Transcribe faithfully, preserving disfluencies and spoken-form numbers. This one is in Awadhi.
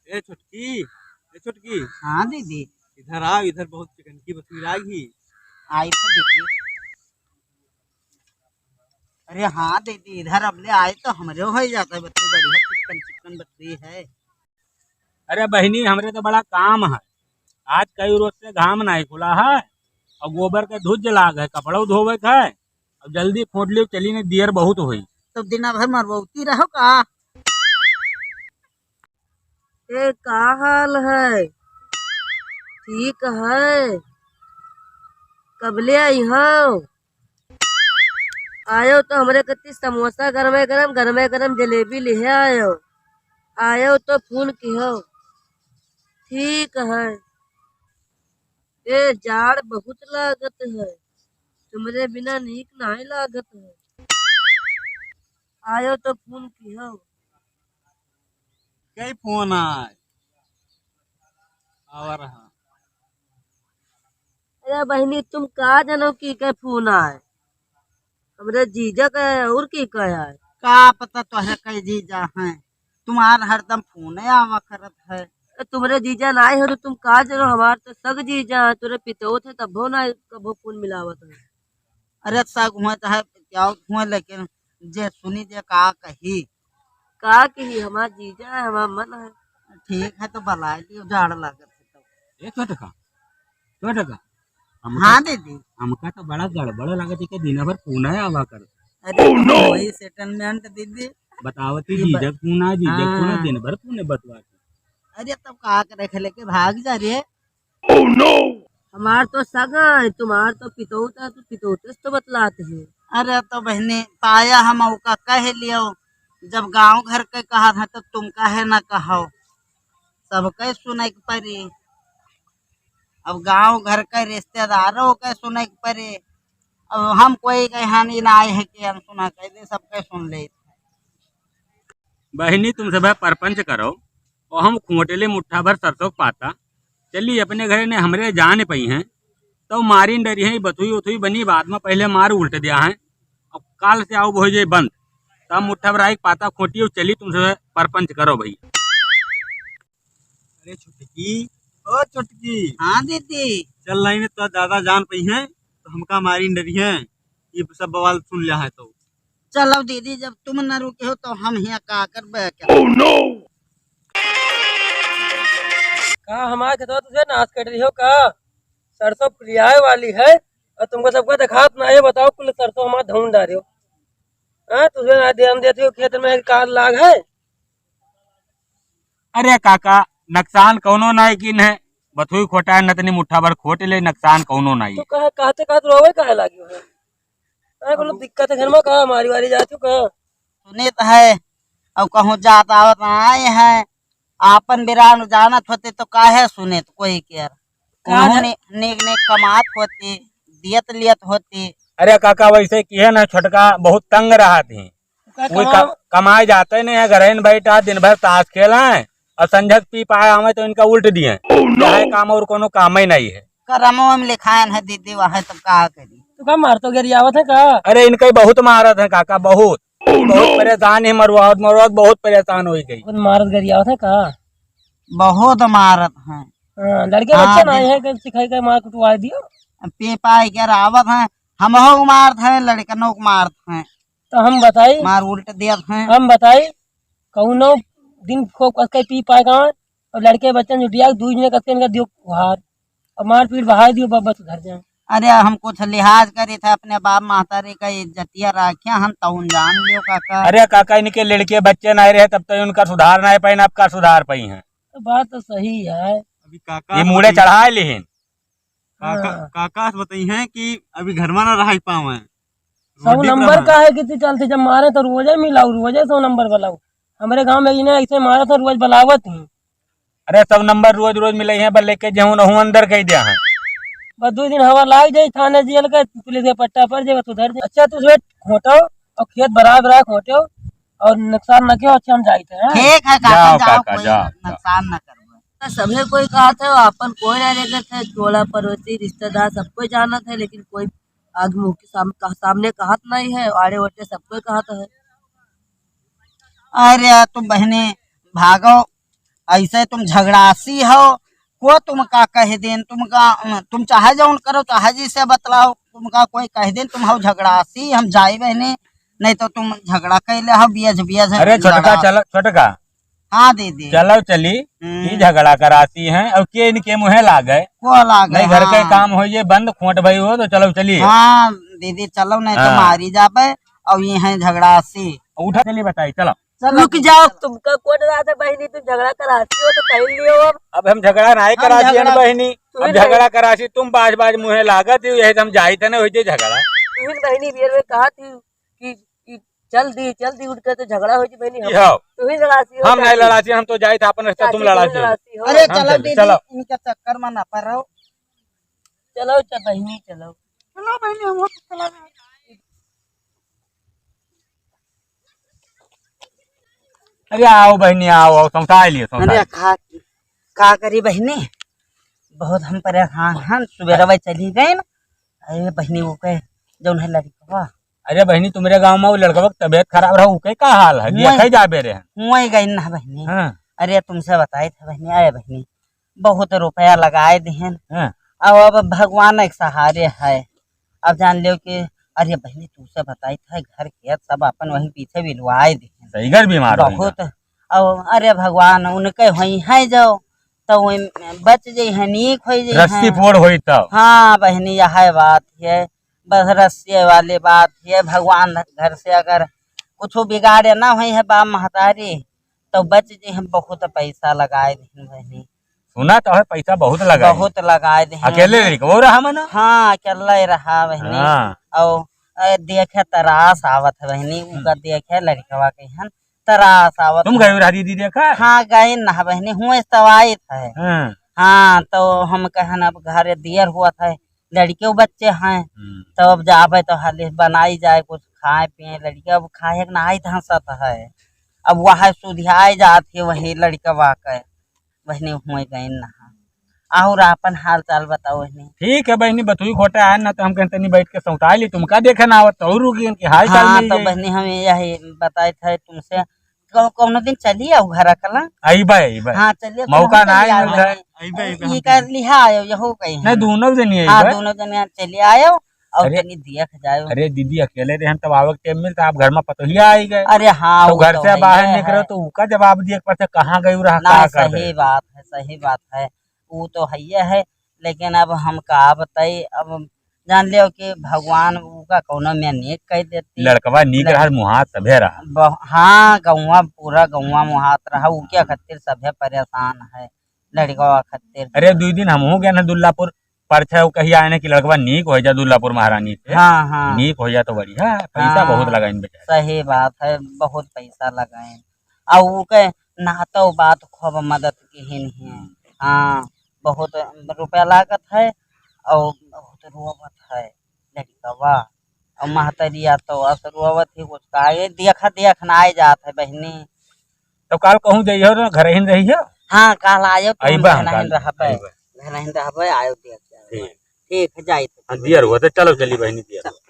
ए छोटकी, ए छोटकी। हाँ दीदी। इधर आओ, इधर बहुत चिकन की बतुई लागी। आई तो दीदी। अरे हाँ दीदी, इधर अब ले आए तो हमरे हो जाता है बतुई, बढ़िया चिकन चिकन बतुई है। अरे बहिनी, हमरे तो बड़ा काम है, आज कई रोज से घाम नाहीं खुला है और गोबर के धुज लाग है, कपड़ो धोवे के है। अब जल्दी खोट लियो, चली नहीं, दियर बहुत होई। तो दिन भर मरवती रहो का? ए, का हाल है? ठीक है। कबले आई हो? आयो तो हमरे कत्ती समोसा गरमे गरम, गरमे गरम जलेबी लिहे आयो। आयो तो फोन किहो। ठीक है। ए, जाड़ बहुत लागत है, तुमरे बिना नीक नाहीं लागत है। आयो तो फोन किहो। कई फोन आए? आवा रहा। अरे बहिनी, तुम का जानो की के फोन आए? हमरे जीजा का है, और की का है? का पता तोहरे कई जीजा हैं, तुम्हार हरदम फोने आवा करत है। ए, तुम्हरे जीजा नाहीं हो तो तुम का जानो, हमार तो सग जीजा है, तोरे पितोत है तबो ना कबो फोन मिलावत है। अरे सग हुए तो है, क्या हुए, लेकिन जे सुनी जे का कही। का कही, हमार जीजा है, हमार मन है। ठीक है तो बुला लियो, जाड़ लागत है तो। ए छोटका, छोटका, हमका हाँ दीदी। हमका तो बड़ा गड़बड़ लागत है कि दिन भर फोन आवा कर। अरे तो वही सेटलमेंट दीदी। बतावती ये ब- जीजक फोन आ, जीजक फोन आ, हाँ। दिन भर फोन बतवा। अरे तब का करे, खेले के भाग जा रे। हमार तो सगा है, तुम्हार तो पितौत है, तो पितौत से तो बतलात है। अरे तो बहिनी, पाया हम ओका कह लियो, जब गाँव घर के कहत है तो तुम काहे ना कहो, सबके सुने के पड़ी। अब गाँव घर के रिश्तेदारों के सुने के पड़ी। अब हम कोई के हानि ना आए है कि अनसुना कह दे, सबके सुन ले। बहिनी, तुम सब परपंच करो और हम खोटेले मुट्ठा भर सरसों के पाता। चली अपने घरे ने हमरे जान पई हैं, तो मारी न डरी हैं, बथुई उथुई बनी बाद में, पहले मार उल्ट दिया है। अब काल से आओ भोजे बंद, तब मुट्ठा भर आई पाता खोटी और चली तुम सब परपंच करो भैया। अरे छोटकी, ओ छोटकी। हाँ दीदी। चल नहीं तो दादा जान पई हैं, तो हमका मारी न डरी हैं, ये सब बवाल सुन लिया है तो। चलो दीदी, जब तुम न रुके हो तो हम हियाँ का करबे? का हमार खेतवा तुझे नाश कर रही हो का? सरसों फुलियाए वाली है और तुमको सबको दिखात ना है, बताओ कुल सरसों हमार धौन डारे हो। हाँ, तुझे ना ध्यान देती हो खेत में कार लाग है। अरे काका, नुकसान कौनो नाई किन है, बथुई खोटा है, नतनी मुट्ठा भर खोट ले, नुकसान कौनो नाई। तो कहा, कहते कहते रोवे काहे लागी हो? अरे कोनो दिक्कत है घर में का, मारी वारी जाती हो का? सुने तो है, अब कहूँ जात आवत आए हैं, आपन बिरान जानत होते तो काहे सुने तो कोई के यार। का उन्होंने है? नीक नीक कमात होती, दियत लियत होती। अरे काका, वैसे किहे ना, छोटका बहुत तंग रहत ही। का कोई कमाओ? क-, कमाए जाते नहीं है, घर में बैठा दिन भर ताश खेला है और संझक पी पाए आवे तो इनका उल्ट दिए। Oh, no! चाहे काम और कोनो काम ही नहीं है। करमो में लिखायन है दीदी, वह तो का करी। तू का मार तो गरियावत है का? अरे इनका ही बहुत मारत है काका, बहुत। Oh, बहुत no! परेशान है, मरुआवत मरुआवत बहुत परेशान हो गई। बहुत मारत गरियावत है का? बहुत मारत है। हाँ, लड़के हाँ, बच्चे ना आए हैं कि सिखाई के मार कुटवा दियो। पी पाए के आवत हैं, हमहू को मारत हैं, लड़कनों को मारत हैं। तो हम बताई, मार उल्ट दियत हैं। हम बताई, कौनो दिन खूब कस के पी पाए गाँव, और लड़के बच्चन जुटिया, दू जने कस के इनका दियो गुहार, और मारपीट बहाई दियो, बस घर जाए। अरे, हम कुछ लिहाज करी थे अपने बाप महतारी का इज्जतिया राखिया, हम तउन जान लियो काका। अरे काका, इनके लड़के बच्चे नहीं रहे, तब तो उनका सुधार नहीं पाइन, आपका सुधार पाई हैं। तो बात तो सही है। अभी काका ये मूड़े चढ़ाए लिहिन। काका, हाँ। काका से बताई हैं कि अभी घर में ना रह पावे। सौ रोडे पर नंबर रहा। का है कि तू चलते जब मारे तो रोजे मिलाऊ, रोजे सौ नंबर बुलाऊ। हमरे गांव में इन्हें ऐसे मारा था, रोज बुलावत ही। अरे सौ नंबर रोज रोज मिले हैं, बस लेके जाऊं रहूं अंदर कह दिया है। बस दो दिन हवा लाग जाए थाने जेल के, पुलिस के पट्टा पर जाए, बस उधर जाए। अच्छा तू उसमें खोटो और खेत बराबर है खोटो और नुकसान न कियो। अच्छा हम जाते हैं। ठीक है काका, जाओ जाओ, काका, कोई जाओ, जाओ। नुकसान न करो। सभे कोई कहत है, आपन कोई ना देखत है, टोला पड़ोसी रिश्तेदार सब कोई जानत है, लेकिन कोई आगे मुंह के साम-, कह-, सामने कहत नहीं है, आड़े ओटे सब कोई कहत है। अरे तुम बहने भागो, ऐसे तुम झगड़ासी हो, को तुमका कह देन, तुमका, तुम चाहे जौन करो, चाहे जैसे बतलाओ, तुमका कोई कह देन, तुम हो झगड़ासी, हम जाई बहिनी, नहीं तो तुम झगड़ा कैले हो, बियज, बियज अरे छोटका, लड़ा। चलो, छोटका। हाँ दीदी। चलो चली, हम्म। ई झगड़ा करासी हैं, और के इनके मुँहे लागे? को लागे, नहीं, घर के हाँ। काम हो ये बंद, खोट भई हो, तो चलो चली। हाँ दीदी, चलो, नहीं तो हाँ। मारी जाबे, और ये हैं झगड़ासी। उठा, चली बताई, चलो। चलो। रुक जाओ, तुमका कौन रहा था बहिनी, तुम झगड़ा करासी हो तो कह लियो अब। अब हम झगड़ा नहीं हम करासी हैं झगड़ा बहिनी, तुम अब नहीं। झगड़ा करासी, तुम बाज बाज मुँहे लागत हो, यही तो हम जाई थे ना, होई जे झगड़ा। तुम बहिनी बियर में कहा थी कि, कि चल दी, चल दी उठ के तो झगड़ा हो जी बहिनी, हम की हो? तुम ही लड़ासी हो, हम नहीं चाची। लड़ासी, हम तो जाई थे अपन रास्ता, चाची, तुम तुम लड़ासी हो। लड़ासी हो। अरे हम चलो चल, दीदी, चलो। इनके चक्कर में ना पड़ो। चलो, चल बहिनी, चलो। चलो बहिनी, हम तो चला जाए। अरे आओ बहिनी, आओ, आओ, सौंसाई लियो, सौंसाई। अरे का, का करी बहिनी, बहुत हम परेशान हन। सुबेरवा चली गई ना, अरे बहिनी, वो कहे जौन है लड़कवा। अरे बहिनी, तुम्हरे गाँव में वो लड़कवा की तबीयत खराब रहा, उके का हाल है? हुआं, देखै जाबे रहे। हुआं गई ना बहिनी। हाँ। अरे तुमसे बताई था बहिनी, अरे बहिनी, बहुत रुपया लगाए दिहन। हाँ। अब, अब भगवान एक सहारे है। अब जान लियो कि, अरे बहिनी, तुमसे बताई था, घर के सब अपन वहीं पीछे बिलवाए दिहन। सही घर बीमार होइगा। बहुत। अब अरे भगवान, उनके होई है जो, तो वही बच जाई है, नीक होई जाई रस्सी है। फोड़ होई तब। हाँ बहिनी, यह बात है, बस रस्सी वाली बात है। भगवान घर से अगर कुछ बिगाड़े ना होई है बाप महतारी, तो बच जाई है। बहुत पैसा लगाए दिहन बहिनी। सुना तो है, पैसा बहुत लगाए। बहुत लगाए दे हैं। अकेले लड़कवा रहा मना? हाँ, अकेले रहा बहिनी। हाँ। और, ए, देखे तरास आवत है बहिनी, हम्म। उनका देखे लड़कवा के हन, तरास आवत तुम है। गए रहा दीदी देखा? हाँ, गए ना बहिनी, हुए सवाई थे। हाँ। हाँ, तो हम कहन अब घर दियर हुआ था, लड़के बच्चे हैं, हम्म। तो अब जाबे तो हाले बनाई जाए कुछ खाए पिए, लड़के अब खाए के ना आई हंसत है, अब वह सुधियाए जात है वही लड़कवा के। बहिनी हुए गइन ना। और आपन हाल चाल बताओ बहिनी। ठीक है बहिनी, बतुई खोटे आए ना तो हम कहते नहीं बैठ के सौताई ली, तुमका देखे ना आवत तो और रुकी इनके हाल चाल हाँ, मिल तो जाई। बहिनी हम यही बताए थे तुमसे, कौ-, कौनो दिन चली आओ घर अकला। अइबे, अइबे। हाँ, चलिए, मौका तुम ना चली आओ मिलता है। बहिनी। अइबे, अइबे, ये हम कर लिहा आयो, यहो कहीं नहीं, है। दोनों दिन ही हाँ, अइबे। दोनों दिन यहाँ चली आयो। और अरे, तनी देख जाओ। अरे दीदी, अकेले रहन तब आवे के टाइम मिलता, आप घर में पतोहिया आई गए। अरे हाँ, तो वो घर तो से है बाहर ही निकलो है। तो उका जवाब दिए के पड़ता, कहाँ गई रहा, ना, का कर सही रहे? बात है, सही बात है, वो तो है ही है। लेकिन अब हम का बताई, अब जान लियो कि भगवान उका कौनो में नीक कह देती। लड़कवा नीक नहीं। रहा, मुहात सभे रहा। बह-, हाँ, गौवा, पूरा गौवा मुहात रहा, उके खातिर सभे परेशान है, लड़कवा खातिर। अरे, दुई दिन हमहू गए ना दुल्लापुर, परछा उ कहिया आने कि लड़कवा नीक हो जा दुल्लापुर महारानी से। हाँ, हाँ। नीक हो जा तो बढ़िया, पैसा हाँ, बहुत लगाइन बेचारे। सही बात है, बहुत पैसा लगाइन। आ उ के नातो बात खूब मदद किहिन है। हाँ, बहुत रुपया लागत है और बहुत रोवत है लड़कवा। और महतरिया तो अस रोवत ही कुछ का, ये देखा देख ना आए जात है बहिनी। तो काल कहूँ जइहो ना, घर ही रहियो? हाँ, काल आयो तो हम अइबा हम घर ही काल। रहबे। अइबा। घर ही रहबे, आयो देख जाओ। ठीक। ठीक है, जाइत। हाँ, दियर हुआ तो चलो चली बहिनी दियर। चलो।